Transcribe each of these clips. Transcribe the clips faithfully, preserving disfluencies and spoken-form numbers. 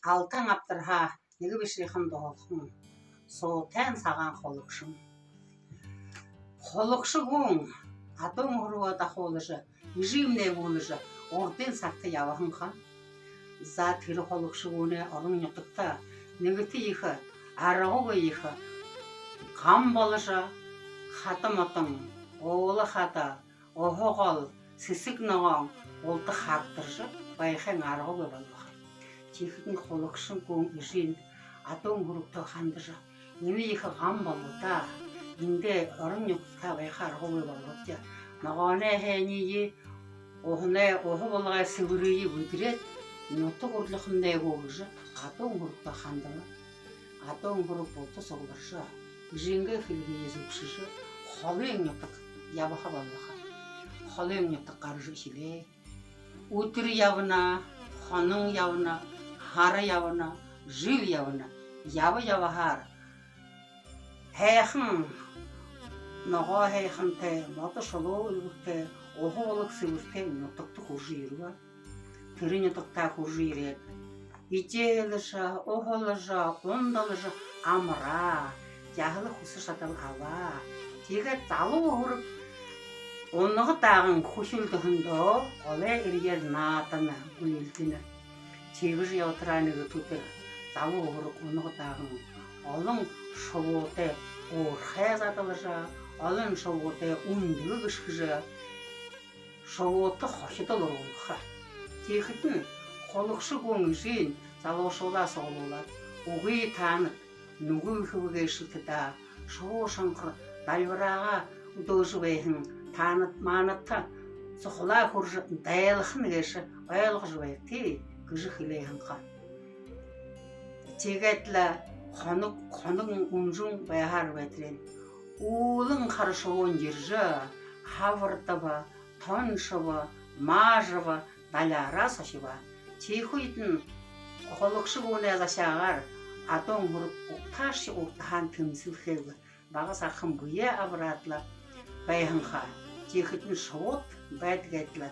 Алтан абдарһаа нэгэ бишыхан дуһалхан. Суутайн сагаан хулагшан. Хулагша гүүн адуун һүрэгөө дахуулжа, эжымнай гүүлэжэ, урдын сагта ябаһан ха. За, тэрэ хулагша гүүнэй орон нютагта нэгэтэ ехэ, аргагүй ехэ ган боложо, хада модон, уула хада, уһа гол, сэсэг ногоон булта хагдаржа, байхын аргагүй болобо ха. Тиихэдэнь хулагша гүүн эжынь адуун һүрэгтөө хандажа: «Энэ ехэ ган болоо даа. Эндээ, орон нютагтаа байха аргагүй болообди. Ногооной һайниие, уһанай, уһа булагай сэбэрые бэдэрээд, нютаг урилхамнай гү», — гэжэ адуун һүрэгтөө хандаба. Адуун һүрэг булта сугларжа, эжынгээ хэлэһые зүбшэжэ, холын нютаг ябаха болобо ха. Холын нютаг гаража эхилээ. Үдэр ябана, хонон ябана, һара ябана, жэл ябана. Яба ябаһаар һайхан, ногоо һайхантай, модо шулуу үлгэртэй, уһа булаг сэбэртэй нютагта хүрэжэ ерэбэ. Тэрэ нютагтаа хүрэжэ ерээд, эдеэлжэ, уһалжа, ундалжа, амараа, яһала хүсэ шадал абаа. Тиигээд залуу һүрэг унага дааган хүхилдэхэндөө голой эрьеэр наадана, гүйлдэнэ. Тиигэжэ ябатараа нэгэ түдэр залуу һүрэг унага дааган олон шубуутай уурхай задалжа, олон шубуутай үндэгэ гэшхэжэ, шубуудта хохидол оруулха. Тиихэдэнь хулагша гүүн эжынь залуушуулаа суглуулаад: «Үгы, таанад нүгэл хэбэ гээшэт даа, шубуу шонхор дальбараагаа үдөөжэ байһан, таанад маанадта сухалаа хүрэжэ дайлаха гээшэ, ойлгожо байгты», — гэжэ хэлээ һэн ха. Тиигээд лэ хоног, хонон үнжэн байһаар байтарынь, үүлэн хара шубуун ерэжэ, хабардаба, тоншобо, маажаба, даляараа сохибо. Тиихэ үедэнь хулагша гүүнэй захяагаар адуун һүрэг угтаашье угтаһаань тэмсэлхээгүй, бага сагхан бэеэ абараад лэ байһан ха. Тиихэдэнь шубууд байдаг гээд лэ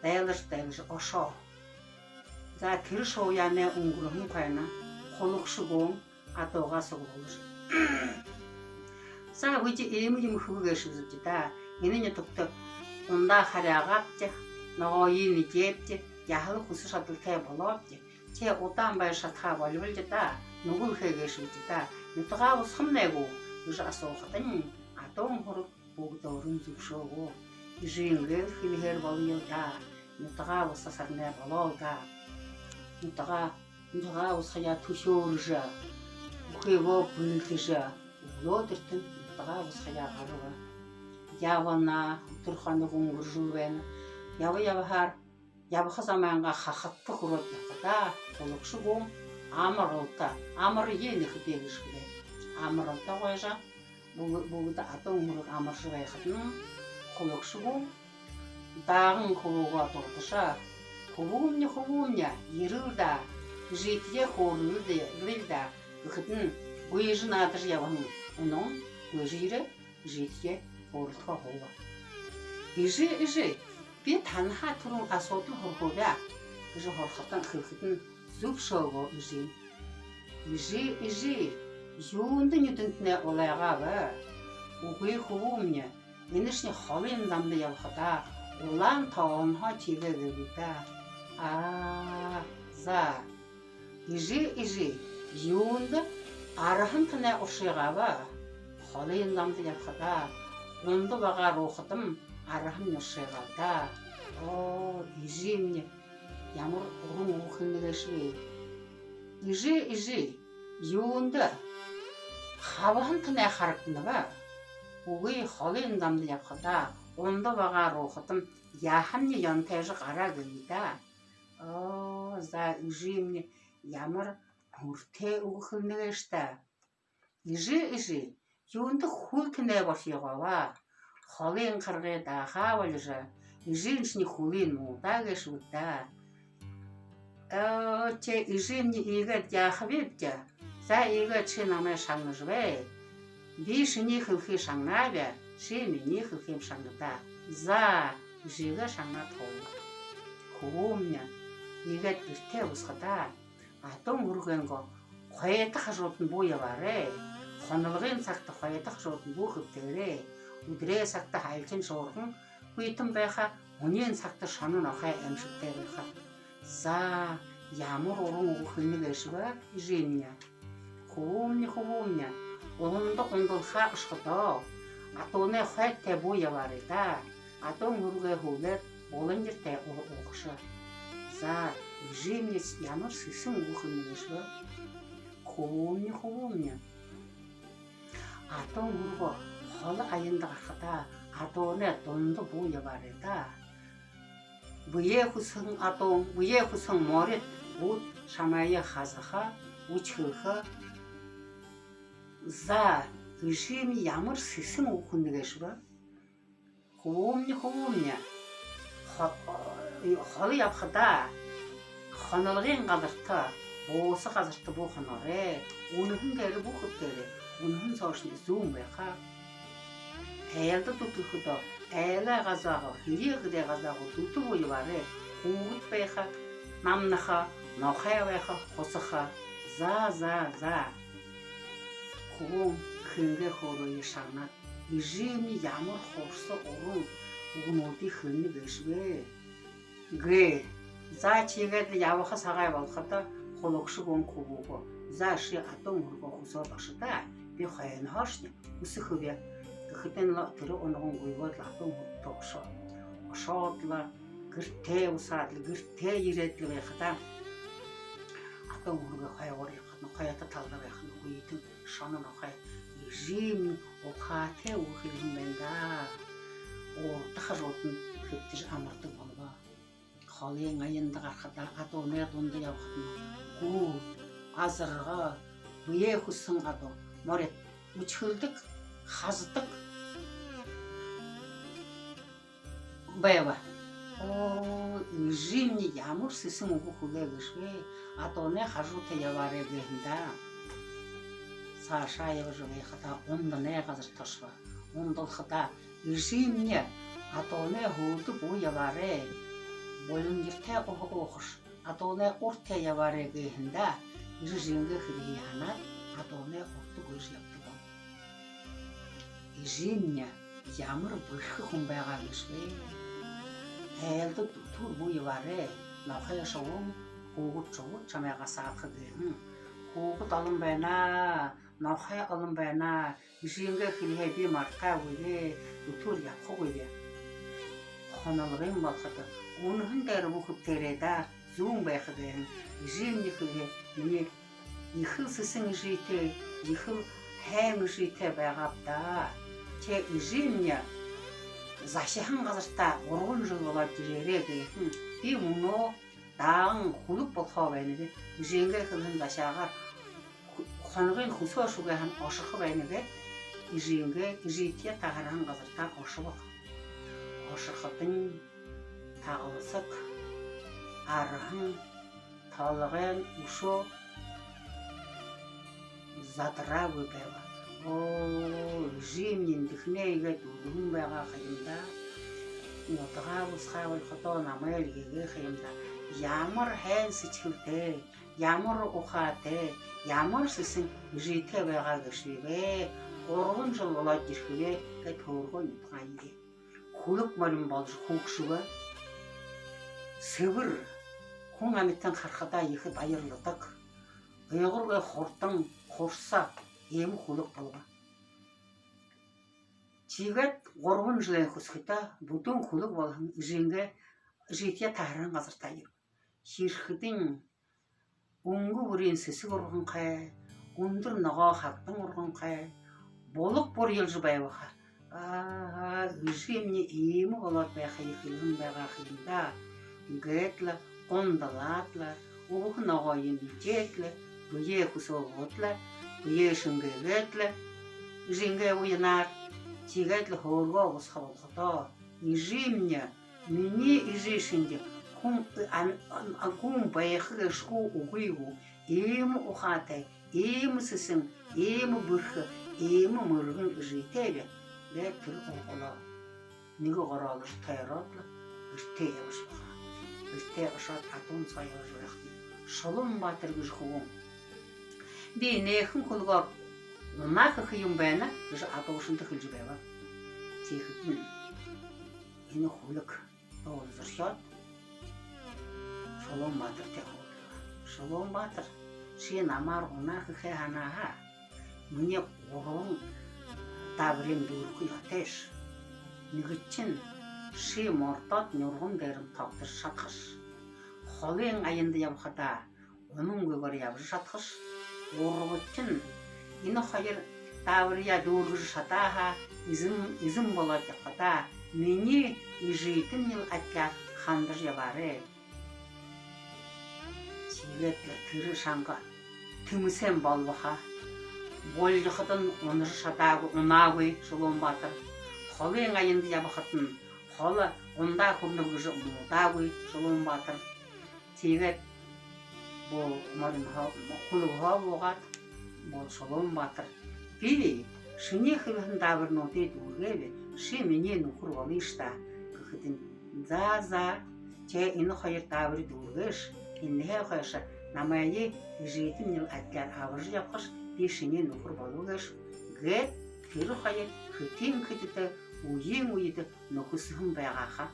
дайлажа, дайлажа ошоо. За, тэрэ шууяанай үнгэрһэн хойно хулагша гүүн адуугаа суглуулжа: «За, бидэ иимэ юумэ хэбэ гээшэбди даа. Энэ нютагта ундаа харяагаабди, ногоонь эдеэбди, яһала хүсэ шадалтай болообди. Тэ удаан байжа шадахаа болибол даа, нүгэл хээ гээшэбди даа. Нютагаа бусахамнай гү?» — гэжэ асуухадань, адуун һүрэг бүгэдөөрөө зүбшөөгөө. Эжынгээ хэлэһээр болоёл даа. Нютагаа бусахамнай болоол даа. Нютагаа, нютагаа бусахаяа түхеэржэ, бүхыгөө бэлдэжэ, үглөөдэртэнь нютагаа бусахаяа гараба. Ябана, үдэр хоног үнгэржэл байна. Яба ябаһаар, ябаха замайнгаа хахадта хүрөөд ябахадаа, хулагша гүүн амаралта, амарая, энэхэ дээгэшхэлээ. Амаралта гуйжа, бүгэ-, бүгэдэ адуун һүрэг амаржа байхадань, хулагша гүүн дааган хүбүүгээ дуудажа: «Хүбүүмни, хүбүүмни, ерэл даа, эжытэеэ хөөрэлдэл даа», — гэхэдэнь, гүйжэ наадажа ябаһан унаган гүйжэ ерээд, эжытэеэ хөөрэлдэхөө һууба. «Эжы, эжы, би танһаа түрүүн асуудал һурахуу бэ», — гэжэ һурахадань, хэлэхэдэнь, зүбшөөгөө эжынь: «Эжы, эжы, юундэ нюдэнтнай улайгааб?» «Үгы, хүбүүмни, энэшни холын замда ябахадаа улаан тоонһоо тиигээ гээб даа». «Аа, за. Эжы, эжы, юундэ арһантнай уршыгааб?» «Холын замда ябахадаа унда багаар уухадам, арһамни уршыгаал даа». «Оо, эжымни, ямар уран үгэ хэлэнэ гээшэб». «Эжы, эжы, юундэ хабһантнай харагданаб?» «Үгы, холын замда ябахадаа унда багаар уухадам, яһамни ёнтойжо гараа гээб даа». «Оо, за, эжымни, ямар һүртэй үгэ хэлэнэ гээшэб даа». «Эжы, эжы, юундэ хүлтнай бохёогооб?» «Холын харгы даахаа болижо, эжыншни хүлынь муудаа гээшэб даа». «Оо, тэ, эжымни, иигээд яахабибди?» «За, иигээд ши намайе шагнажа бай. Би шинии хэлэхые шагнааб, ши минии хэлэхыем шагна даа». «За, эжыгээ шагнаад һууба». «Хүбүүмни, иигээд гэртээ бусахадаа, Адуун һүргэнгөө хойто хажуудань бү ябаарай. Хонолгын сагта хойто хажуудань бү хэбтээрэй. Үдэрэй сагта һалхин шуурхан хүйтэн байха, һүниин сагта шоно нохой аймшагтай байха. За, ямар уран үгэ хэлэнэ гээшэб, эжымни. Хүбүүмни, хүбүүмни, уһанда ундалхаа ошоходоо, адуунай хойто тээ бү ябаарай даа. Адуун һүргөө һүүлээр булан ертэй уһа уухаша. За, эжымни ямар сэсэн үгэ хэлэнэ гээшэб. Хүбүүмни, хүбүүмни, адуун һүргөө холо аянда гарахадаа, адуунай дунда бү ябаарай даа. Бэеэ хүсэһэн адуун, бэеэ хүсэһэн морид бүд шамайе хазаха, үдьхэлхэ. За, эжымни ямар сэсэн үгэ хэлэнэ гээшэб. Хүбүүмни, хүбүүмни, хо-, холо ябахадаа, хонолгын газарта, бууса газарта бү хоноорой. Үнэһэн дээрэ бү хэбтээрэй. Үнэһэн соошни зүүн байха. Айлда дүтэлхэдөө, айлай газаагуур, һэеы гэдээй газаагуур дүтэ бү ябаарай. Хүүгэд байха, намнаха, нохой байха, хусаха. За, за, за. Хүбүүн хэнгээ хөөрөөе шагнаад, эжымни ямар хурса уран үгэнүүдые хэлэнэ гээшэб. Гээ. За, тиигээд лэ ябаха сагай болоходо, хулагшан хүбүүгээ: «За, ши адуун һүргөө хүсөөд ошо даа. Би хойноһоошни хүсэхэб», — гэхэдэнь лэ тэрэ унаган гүйгөөд лэ адуун һүргэтэ ошоо. Ошоод лэ гэртээ бусаад лэ, гэртээ ерээд лэ байхадаа, адуун һүргөө хойгуур ябахадань, хойто талада байхань хүйтэн шоно нохой: «Эжымни ухаатай үгэ хэлэһэн байна даа». Урда хажуудань хэбтэжэ амардаг болобо. Холын аянда гарахадаа, адуунай дунда ябахадань, гүү, азарга, бэеэ хүсэһэн адуун, морид үдьхэлдэг, хазадаг байба. Оо, эжымни ямар сэсэн үгэ хэлээ гээшэб. Адуунай хажуута ябаарай гэһэн даа. Саашаа ябажа байхадаа, унданай газарта ошобо. Ундалхадаа, эжымни, адуунай һүүлдэ бү ябаарай. Булан ертэй уһа уухаш, адуунай урда тээ ябаарай гэһэн даа. Эжынгээ хэлэһые һанаад, адуунай урда гүйжэ ябадаг болобо. Эжымни ямар бэрхэ хүн байгаа гээшэб. Айлда дүтүүр бү ябаарай. Нохой шубуун, хүүгэд шубууд шамайгаа саалха гэһэн. Хүүгэд олон байна, нохой олон байна. Эжынгээ хэлэһээ би мартаагүйб, дүтүүр ябахагүйб. Хонолгын болоходо, үнэһэн дээрэ бү хэбтээрэй даа, зүүн байха гэһэн. Эжымни хэлэһээ минии ехэл сэсэн эжытэй, ехэл һайн эжытэй байгааб даа. Тэ, эжымни, захиһан газартаа гурбан жэл болоод ерээрэй гэһэн. Би мүнөө дааган хүлэг болохоо байнаб. Эжынгээ хэлэһэн захяагаар хоногынь хүсөө шүгөө һаань ошохо байнаб. Эжынгээ, эжытэеэ таһарһан газартаа ошобо. Ошоходонь, тагалсаг, арһан, толгойн үшөө задараагүй байба. Оо, эжымни эндэхэнээ иигээд үдэһэн байгаа ха юм даа. Нютагаа бусахаа болоходоо намайе эгээ ха юм даа. Ямар һайн сэдьхэлтэй, ямар ухаатай, ямар сэсэн эжытэй байгаа гээшэб. Гурбан жэл болоод ерэхэб гээд хөөргөө нютагаа ерээ. Хүлэг морин боложо хүгшэбэ. Сэбэр, хүн амитан харахадаа ехэ баярладаг. Ойгуургүй хурдан, хурса, иимэ хүлэг болобо. Тиигээд гурбан жэлэй хүсэхэдэ бүдүүн хүлэг болоһон эжынгээ, эжытэеэ таһарһан газартаа ерэбэ. Ерэхэдэнь, үнгэ бүриин сэсэг урганхай, үндэр ногоо хагдан урганхай, булаг бурьялжа байба ха. Аа, эжымни иимэ болоод байхые хэлэһэн байгаа ха юм даа. Гээд лэ, ундалаад лэ, үбһэ ногооень эдеэд лэ, бэеэ хүсөөгөөд лэ, бэеэ шэнгээгээд лэ, эжынгээ уянаар, тиигээд лэ хөөргөө бусаха болоходоо, эжымни, минии эжы шэнги хүн, ам-, ам-, хүн байха гээшэ гү, үгы гү, иимэ ухаатай, иимэ сэсэн, иимэ бэрхэ, иимэ мэргэн эжытэйб гээд тэрэ ургалаа нэгэ гороо оложо тойроод лэ гэртээ ябажа байгаа. Гэртээ ошоод, адуун соо ябажа байхадань, Шулуун баатар гэжэ хүбүүн, би энэхэн хүлэгөөр унаа хэхэ юм байна гэжэ адуушанда хэлэжэ байба. Тиихэдэнь энэ хүлэг дуулзархёод, Шулуун баатартай хөөрэлдөө: Шулуун баатар, ши намаар унаа хэхэ һанаһаа, минии гурбан даабариие дүүргэхэ ёһотойш. Нэгэдэхинь, ши мордоод, нюрган дээрэнь тогтожо шадахаш. Холын аянда ябахадаа, унангүйгөөр ябажа шадахаш. Гурбадахинь, энэ хоёр даабариие дүүргэжэ шадаа һаа, эзэн, эзэн болоод ябахадаа, минии эжытэмни л адляар хандажа ябаарай. Тиигээд тэрэ шанга тэмсээн болбо ха. Булжахадань унажа шадаагүй, унаагүй Шулуун баатар. Холын аянда ябахадань холо ундаа хүрэнэб гэжэ муудаагүй Шулуун баатар. Тиигээд бү морин һоо, хүлэг һоо буугаад, бү Шулуун баатар: Би шинии хэлэһэн даабаринуудые дүүргээб, ши минии нүхэр болыш даа гэхэдэнь: За, за, ши энэ хоёр даабари дүүргээш, энээнһээ хойшо намайе эжытэмни л адляар абажа ябахаш, би шинии нүхэр болоо гээш, гээд тэрэ хоёр хэтын хэтэдэ, үеын үедэ нүхэсэһэн байгаа ха.